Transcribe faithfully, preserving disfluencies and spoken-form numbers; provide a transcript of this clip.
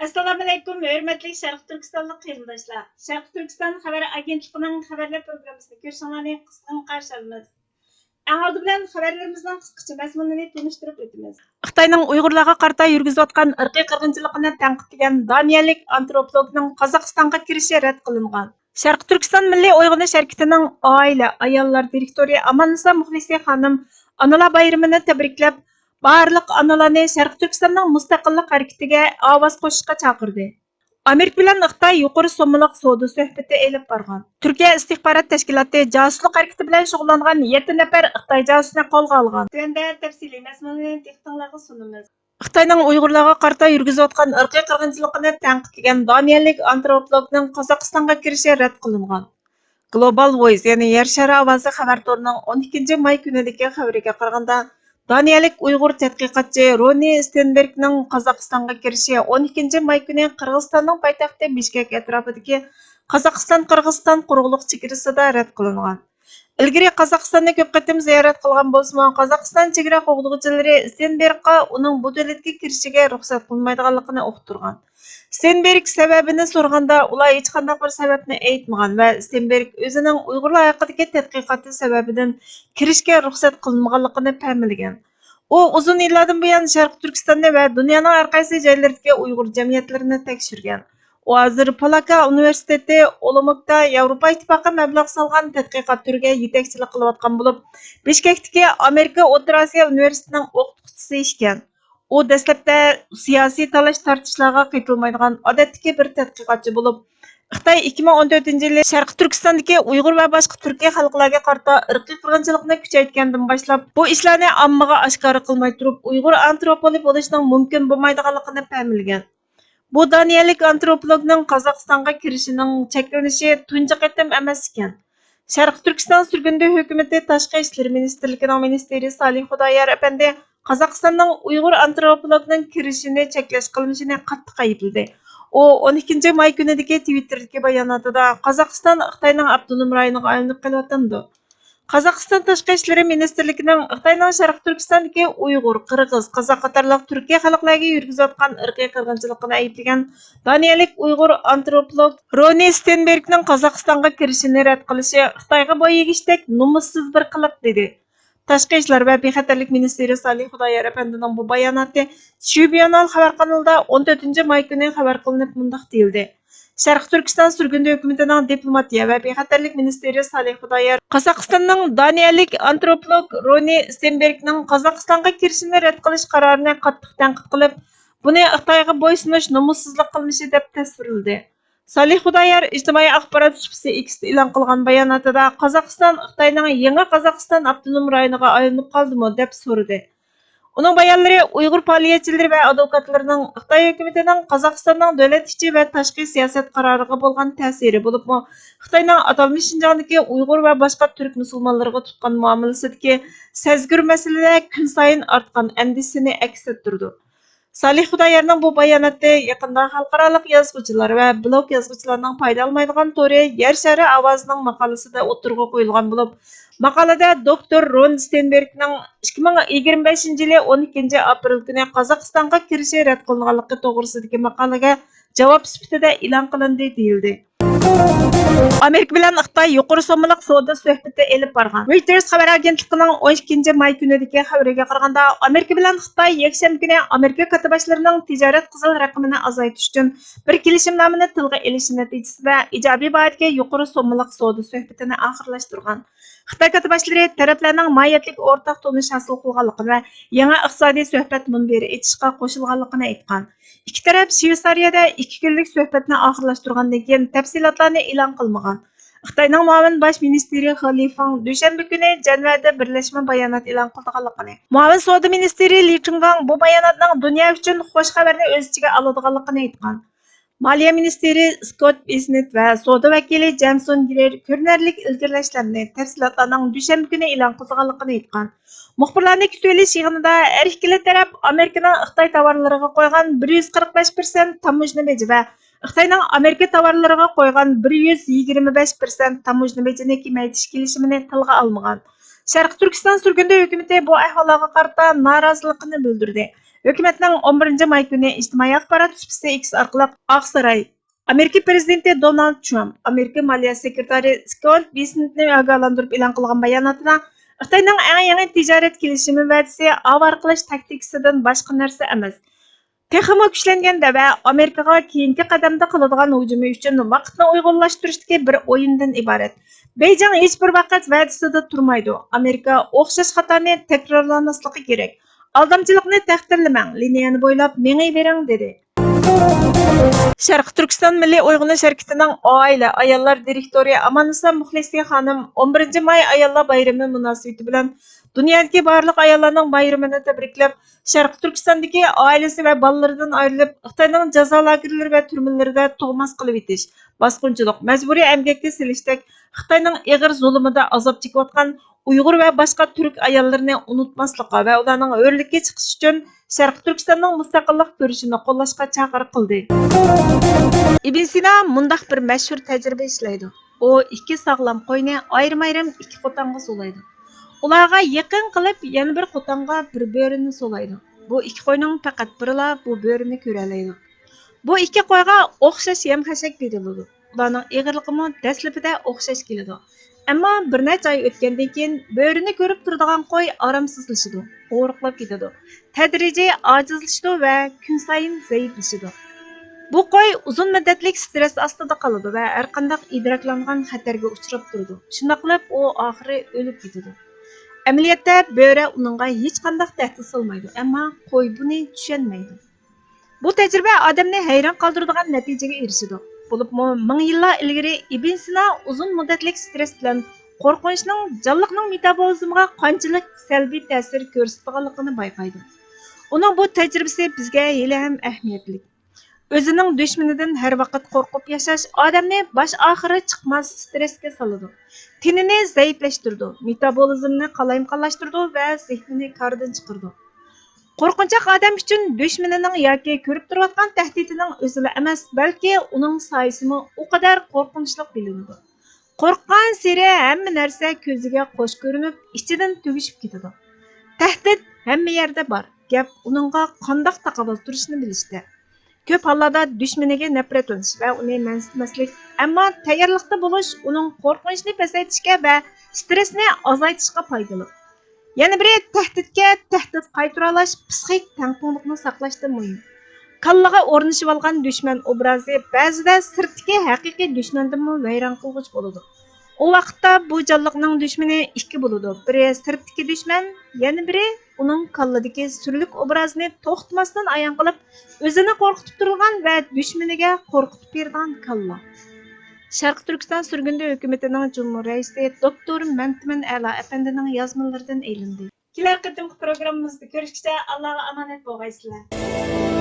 ئەسسالامۇئەلەيكۇم، ھۆرمەتلىك شەرقىي تۈركىستانلىق قېرىنداشلار! شەرقىي تۈركىستان خەۋەر ئاگېنتلىقىنىڭ خەۋەرلەر پروگراممىسىنى كۆرۈشۈڭلارنى قىزغىن قارشى ئالىمىز. ئەڭ ئالدى بىلەن خەۋەرلىرىمىزنىڭ قىسقىچە مەزمۇنىنى تونۇشتۇرۇپ ئۆتىمىز. خىتاينىڭ ئۇيغۇرلارغا قارىتا يۈرگۈزۈۋاتقان ئىرقىي قىرغىنچىلىقىنى تەنقىدلىگەن دانىيەلىك ئانتروپولوگنىڭ قازاقىستانغا كىرىشى رەت قىلىنغان. شەرقىي تۈركىستان مىللىي ئويغىنىش ھەرىكىتىنىڭ ئائىلە، ئاياللار دىرېكتورى ئاماننىسا مۇخلىسى خانىم ئانىلار بايرىمىنى تەبرىكلەپ، بارلىق ئانىلارنى شەرقىي تۈركىستاننىڭ مۇستەقىللىق ھەرىكىتىگە ئاۋاز قوشۇشقا چاقىردى. ئامېرىكا بىلەن خىتاي يۇقىرى سوممىلىق سودا سۆھبىتى ئېلىپ بارغان. تۈركىيە ئىستىخبارات تەشكىلاتى جاسۇسلۇق ھەرىكىتى بىلەن شۇغۇللانغان يەتتە نەپەر خىتاي جاسۇسىنى قولغا ئالغان. تۆۋەندە تەپسىلىي مەزمۇنىنى دىققىتىڭلارغا سۇنىمىز. خىتاينىڭ ئۇيغۇرلارغا قارىتا يۈرگۈزۈۋاتقان ئىرقىي قىرغىنچىلىقىنى تەنقىدلىگەن دانىيەلىك ئانتروپولوگنىڭ قازاقىستانغا كىرىشى رەت قىلىنغان. گلوبال ۋويس، يەنى يەر شارى ئاۋازى خەۋەر تورىنىڭ ئون ئىككىنچى ماي كۈنىدىكى خەۋىرىگە قارىغاندا، دانىيەلىك ئۇيغۇر تەتقىقاتچى رونى ستېنبېرگنىڭ قازاقىستانغا كىرىشى ئون ئىككىنچى ماي كۈنى قىرغىزىستاننىڭ پايتەختى بىشكەك ئەتراپىدىكى قازاقىستان-قىرغىزىستان قۇرۇقلۇق چېگرىسىدا رەت قىلىنغان. ئىلگىرى قازاقىستاننى كۆپ قېتىم زىيارەت قىلغان بولسىمۇ، قازاقىستان چېگرا قوغدىغۇچىلىرى ستېنبېرگقا ئۇنىڭ بۇ دۆلەتكە كىرىشىگە رۇخسەت قىلمايدىغانلىقىنى ئۇقتۇرغان. ستېنبېرگ سەۋەبىنى سورىغاندا، ئۇلار ھېچقانداق بىر سەۋەبنى ئېيتمىغان ۋە ستېنبېرگ ئۆزىنىڭ ئۇيغۇرلار ھەققىدىكى تەتقىقاتى سەۋەبىدىن كىرىشكە رۇخسەت قىلىنمىغانلىقىنى پەملىگەن. ئۇ ئۇزۇن يىللاردىن بۇيان شەرقىي تۈركىستاننى ۋە دۇنيانىڭ ھەر قايسى جايلىرىدىكى ئۇيغۇر جەمئىيەتلىرىنى تەكشۈرگەن. ئۇ ھازىر پالاكا ئۇنىۋېرسىتېتى ئولوموكتا ياۋروپا ئىتتىپاقى مەبلەغ سالغان تەتقىقات تۈرىگە يېتەكچىلىك قىلىۋاتقان بولۇپ، بىشكەكتىكى ئامېرىكا ئوتتۇرا ئاسىيا ئۇنىۋېرسىتېتىنىڭ ئوقۇتقۇچىسى ئىكەن. ئۇ دەسلەپتە سىياسىي تالاش-تارتىشلارغا قېتىلمايدىغان ئادەتتىكى بىر تەتقىقاتچى بولۇپ، خىتاي ئىككى مىڭ ئون تۆتىنچى يىلى شەرقىي تۈركىستاندىكى ئۇيغۇر ۋە باشقا تۈركىي خەلقلەرگە قارىتا ئىرقىي قىرغىنچىلىقنى كۈچەيتكەندىن باشلاپ، بۇ ئىشلارنى ئاممىغا ئاشكارا قىلماي تۇرۇپ، ئۇيغۇر ئانتروپولى بولۇشنىڭ مۇمكىن بولمايدىغانلىقىنى پەملىگەن. بۇ دانىيەلىك ئانتروپولوگنىڭ قازاقىستانغا كىرىشىنىڭ چەكلىنىشى تۇنجى قېتىم ئەمەس ئىكەن. شەرقىي تۈركىستان سۈرگۈندە ھۆكۈمىتى تاشقى ئىشلىرى مىنىستىرلىكىنىڭ مىنىستىرى سالىھ خۇدايار ئەپەندى قازاقىستاننىڭ ئۇيغۇر ئانتروپولوگنىڭ كىرىشىنى چەكلەش قىلمىشىنى قاتتىق ئەيىبلىدى. ئۇ ئون ئىككىنچى ماي كۈنىدىكى تىۋىتتېردىكى باياناتىدا، قازاقىستان خىتاينىڭ ئاپتونوم رايونىغا ئايلىنىپ قېلىۋاتامدۇ؟ قازاقىستان تاشقى ئىشلىرى مىنىستىرلىكىنىڭ خىتاينىڭ شەرقىي تۈركىستاندىكى ئۇيغۇر، قىرغىز، قازاق قاتارلىق تۈركىي خەلقلەرگە يۈرگۈزۈۋاتقان ئىرقىي قىرغىنچىلىقىنى ئەيىبلىگەن دانىيەلىك ئۇيغۇر ئانتروپولوگ رونى ستېنبېرگنىڭ قازاقىستانغا كىرىشىنى رەت قىلىشى خىتايغا بوي ئېگىشتەك نومۇسسىز بىر قىلىق، دېدى. تاشقى ئىشلار ۋە بىخەتەرلىك مىنىستىرى سالىھ خۇدايار ئەپەندىنىڭ بۇ باياناتى شۈبيۈەنال خەۋەر قانىلىدا ئون تۆتىنچى ماي كۈنى خەۋەر قىلىنىپ مۇنداق دېيىلدى: شەرقىي تۈركىستان سۈرگۈندە ھۆكۈمىتىنىڭ دىپلوماتىيە ۋە بىخەتەرلىك مىنىستىرى سالىھ خۇدايار قازاقىستاننىڭ دانىيەلىك ئانتروپولوگ رونى ستېنبېرگنىڭ قازاقىستانغا كىرىشىنى رەت قىلىش قارارىنى قاتتىق تەنقىد قىلىپ، بۇنى خىتايغا بويسۇنۇش نومۇسسىزلىق قىلمىشى دەپ تەسۋىرلىدى. سالىھ خۇدايار ئىجتىمائىي ئاخبارات سۇپىسى ئېكستا ئېلان قىلغان باياناتىدا، قازاقىستان خىتاينىڭ يېڭى قازاقىستان ئاپتونوم رايونىغا ئايلىنىپ قالدىمۇ؟ دەپ سورىدى. ئۇنىڭ بايانلىرى ئۇيغۇر پائالىيەتچىلىرى ۋە ئادۋوكاتلىرىنىڭ خىتاي ھۆكۈمىتىنىڭ قازاقىستاننىڭ دۆلەت ئىچى ۋە تاشقى سىياسەت قارارىغا بولغان تەسىرى، بولۇپمۇ خىتاينىڭ ئاتالمىش شىنجاڭدىكى ئۇيغۇر ۋە باشقا تۈرك مۇسۇلمانلىرىغا تۇتقان مۇئامىلىسىدىكى سەزگۈر مەسىلىدە كۈنسايىن ئارتقان ئەندىشىسىنى ئەكس ئەتتۈرىدۇ. سالىھ خۇدايارنىڭ بۇ باياناتى يېقىندا خەلقئارالىق يازغۇچىلار ۋە بىلوگ يازغۇچىلارنىڭ پايدا ئالمايدىغان تورى يەر شارى ئاۋازىنىڭ ماقالىسىدە ئوتتۇرىغا قويۇلغان بولۇپ، ماقالىدە دوكتور رون ستېنبېرگنىڭ ئىككى مىڭ يىگىرمە بەشىنچى يىلى ئون ئىككىنچى ئاپرېل كۈنى قازاقىستانغا كىرىشى رەت قىلىنغانلىقى توغرىسىدىكى ماقالىگە جاۋاب سۈپىتىدە ئېلان قىلىندى، دېيىلدى. ئامېرىكا بىلەن خىتاي يۇقىرى سوممىلىق سودا سۆھبىتى ئېلىپ بارغان. رويتېرس خەۋەر ئاگېنتلىقىنىڭ ئون ئىككىنچى ماي كۈنىدىكى خەۋىرىگە قارىغاندا، ئامېرىكا بىلەن خىتاي يەكشەنبە كۈنى ئامېرىكا كاتتىباشلىرىنىڭ تىجارەت قىزىل رەقىمىنى ئازايتىش ئۈچۈن بىر كېلىشىمنامىنى تىلغا ئېلىشى نەتىجىسىدە ئىجابىي باھادىكى يۇقىرى سوممىلىق سودا سۆھبىتىنى ئاخىرلاشتۇرغان. خىتاي كاتتىباشلىرى تەرەپلەرنىڭ ماھىيەتلىك ئورتاق تونۇش ھاسىل قىلغانلىقىنى ۋە يېڭى ئىقتىسادىي سۆھبەت مۇنبىرى ئېچىشقا قوشۇلغانلىقىنى ئېيتقان. ئىككى تەرەپ شۋېتسارىيەدە ئىككى كۈنلۈك سۆھبەتنى ئاخىرلاشتۇرغاندىن كېيىن تەپسىلاتلارنى ئېلان قىلمىغان. خىتاينىڭ مۇئاۋىن باش مىنىستىرى خې لىفېڭ دۈشەنبە كۈنى جەنۋەدە بىرلەشمە بايانات ئېلان قىلىدىغانلىقىنى، مۇئاۋىن سودا مىنىستىرى لى چېڭگاڭ بۇ باياناتنىڭ دۇنيا ئۈچۈن خۇش خەۋەرنى ئۆز ئىچىگە ئالىدىغانلىقىنى ئېيتقان. مالىيە مىنىستىرى سكوت بېسنېت ۋە سودا ۋەكىلى جەمسون گرېر كۆرۈنەرلىك ئىلگىرىلەشلەرنى تەپسىلاتلارنىڭ دۈشەنبە كۈنى ئېلان قىلىدىغانلىقىنى ئېيتقان. مۇخبىرلارنى كۈتۈۋېلىش يىغىنىدا ھەر ئىككىلا تەرەپ ئامېرىكىنىڭ خىتاي تاۋارلىرىغا قويغان بىر يۈز قىرىق بەش پىرسەنت تاموژنا بېجى ۋە خىتاينىڭ ئامېرىكا تاۋارلىرىغا قويغان بىر يۈز يىگىرمە بەش پىرسەنت تاموژنا بېجىنى كېمەيتىش كېلىشىمىنى تىلغا ئالمىغان. شەرقىي تۈركىستان سۈرگۈندە ھۆكۈمىتى بۇ ئەھۋاللارغا قارىتا نارازىلىقىنى بىلدۈردى. ھۆكۈمەتنىڭ ئون بىرىنچى ماي كۈنى ئىجتىمائىي ئاخبارات سۇپىسى ئىكس ئارقىلىق ئاقساراي، ئامېرىكا پىرېزىدېنتى دونالد ترامپ ئامېرىكا مالىيە سېكرېتارى سكوت بېسېنتنى ئاگاھلاندۇرۇپ ئېلان قىلغان باياناتىدا، خىتاينىڭ ئەڭ يېڭى تىجارەت كېلىشىمى ۋەدىسى ئاۋارە قىلىش تاكتىكىسىدىن باشقا نەرسە ئەمەس. تېخىمۇ كۈچلەنگەن دەۋە ئامېرىكىغا كېيىنكى قەدەمدە قىلىدىغان ھۇجۇمى ئۈچۈن ۋاقىتنى ئۇيغۇنلاشتۇرۇشتىكى بىر ئويۇندىن ئىبارەت. بېيجىڭ ھېچبىر ۋاقىت ۋەدىسىدە تۇرمايدۇ. ئامېرىكا ئوخشاش خاتانى تەكرارلىماسلىقى كېرەك. ئالدامچىلىقنى تەقدىرلىمەڭ، لىنىيەنى بويلاپ مېڭىۋېرىڭ، دېدى. شەرقىي تۈركىستان مىللىي ئويغىنىش ھەرىكىتىنىڭ ئائىلە، ئاياللار دىرېكتورى ئاماننىسا مۇخلىسى خانىم ئون بىرىنچى ماي ئاياللار بايرىمى مۇناسىۋىتى بىلەن دۇنيادىكى بارلىق ئاياللارنىڭ بايرىمىنى تەبرىكلەپ، شەرقىي تۈركىستاندىكى ئائىلىسى ۋە بالىلىرىدىن ئايرىلىپ، خىتاينىڭ جازا لاگېرلىرى ۋە تۈرمىلىرىدە تۇغماس قىلىۋېتىش، باسقۇنچىلىق، مەجبۇرىي ئەمگەككە سېلىشتەك خىتاينىڭ ئېغىر زۇلۇمىدا ئازاب چېكىۋاتقان ئۇيغۇر ۋە باشقا تۈرك ئاياللىرىنى ئۇنتۇماسلىققا ۋە ئۇلارنىڭ ھۆرلۈككە چىقىشى ئۈچۈن شەرقىي تۈركىستاننىڭ مۇستەقىللىق كۈرىشىنى قوللاشقا چاقىرىق قىلدى. ئىبن سىنا مۇنداق بىر مەشھۇر تەجرىبە ئىشلەيدۇ. ئۇ ئىككى ساغلام قوينى ئايرىم-ئايرىم ئىككى قوتانغا سولايدۇ. ئۇلارغا يېقىن قىلىپ يەنە بىر قوتانغا بىر بۆرىنى سولايدۇ. بۇ ئىككى قوينىڭ پەقەت بىرىلا بۇ بۆرىنى كۆرەلەيدۇ. بۇ ئىككى قويغا ئوخشاش يەم-خەشەك بېرىلىدۇ. ئۇلارنىڭ ئېغىرلىقىمۇ دەسلىپىدە ئوخشاش كېلىدۇ. ئەمما بىر نەچچە ئاي ئۆتكەندىن كېيىن بۆرىنى كۆرۈپ تۇرىدىغان قوي ئارامسىزلىشىدۇ، ئورۇقلاپ كېتىدۇ، تەدرىجىي ئاجىزلىشىدۇ ۋە كۈنسايىن زەئىپلىشىدۇ. بۇ قوي ئۇزۇن مۇددەتلىك سترېس ئاستىدا قالىدۇ ۋە ھەرقانداق ئىدراكلانغان خەتەرگە ئۇچراپ تۇرىدۇ. شۇنداق قىلىپ ئۇ ئاخىرى ئۆلۈپ كېتىدۇ. ئەمەلىيەتتە بۆرە ئۇنىڭغا ھېچقانداق تەھدىت سالمايدۇ، ئەمما قوي بۇنى چۈشەنمەيدۇ. بۇ تەجرىبە ئادەمنى ھەيران قالدۇرىدىغان نەتىجىگە ئېرىشىدۇ. بولۇپمۇ مىڭ يىللار ئىلگىرى ئىبن سىنا ئۇزۇن مۇددەتلىك سترېس بىلەن قورقۇنچنىڭ جانلىقنىڭ مېتابولىزمىغا قانچىلىك سەلبىي تەسىر كۆرسىتىدىغانلىقىنى بايقايدۇ. ئۇنىڭ بۇ تەجرىبىسى بىزگە ھېلىھەم ئەھمىيەتلىك. ئۆزىنىڭ دۈشمىنىدىن ھەر ۋاقىت قورقۇپ ياشاش ئادەمنى باش ئاخىرى چىقماس سترېسكە سالىدۇ. تېنىنى زەئىپلەشتۈرىدۇ، مېتابولىزمنى قالايمىقانلاشتۇرىدۇ ۋە زېھنىنى كاردىن چىقىرىدۇ. قورقۇنچاق ئادەم ئۈچۈن دۈشمىنىنىڭ ياكى كۆرۈپ تۇرۇۋاتقان تەھدىتىنىڭ ئۆزىلا ئەمەس، بەلكى ئۇنىڭ سايىسىمۇ ئۇ قەدەر قورقۇنچلۇق بىلىنىدۇ. قورققانسېرى ھەممە نەرسە كۆزىگە قوش كۆرۈنۈپ، ئىچىدىن تۈگىشىپ كېتىدۇ. تەھدىت ھەممە يەردە بار. گەپ ئۇنىڭغا قانداق تاقابىل تۇرۇشنى بىلىشتە. كۆپ ھاللاردا دۈشمىنىگە نەپرەتلىنىش ۋە ئۇنى مەنسىتمەسلىك، ئەمما تەييارلىقتا بولۇش ئۇنىڭ قورقۇنچىنى پەسەيتىشكە ۋە سترېسنى ئازايتىشقا پايدىلىق. يەنە بىرى، تەھدىتكە تەھدىت قايتۇرالاش، پىسخىك تەڭپۇڭلۇقنى ساقلاشتا مۇھىم. كاللىغا ئورنىشىۋالغان دۈشمەن ئوبرازى بەزىدە سىرتتىكى ھەقىقىي دۈشمەندىنمۇ ۋەيران قىلغۇچ بولىدۇ. ئۇ ۋاقىتتا بۇ جانلىقنىڭ دۈشمىنى ئىككى بولىدۇ، بىرى سىرتتىكى دۈشمەن، يەنە بىرى ئۇنىڭ كاللىدىكى سۈرلۈك ئوبرازىنى توختىماستىن ئايان قىلىپ، ئۆزىنى قورقۇتۇپ تۇرىدىغان ۋە دۈشمىنىگە قورقۇتۇپ بېرىدىغان كاللا. شەرقىي تۈركىستان سۈرگۈندە ھۆكۈمىتىنىڭ جۇمھۇر رەئىسى دوكتور مەنتىمىن ئەلا ئەپەندىنىڭ يازمىلىرىدىن ئېلىندى. كېلەر قېتىمقى پروگراممىمىزدا كۆرۈشكىچە ئاللاغا ئامانەت بولغايسىلەر.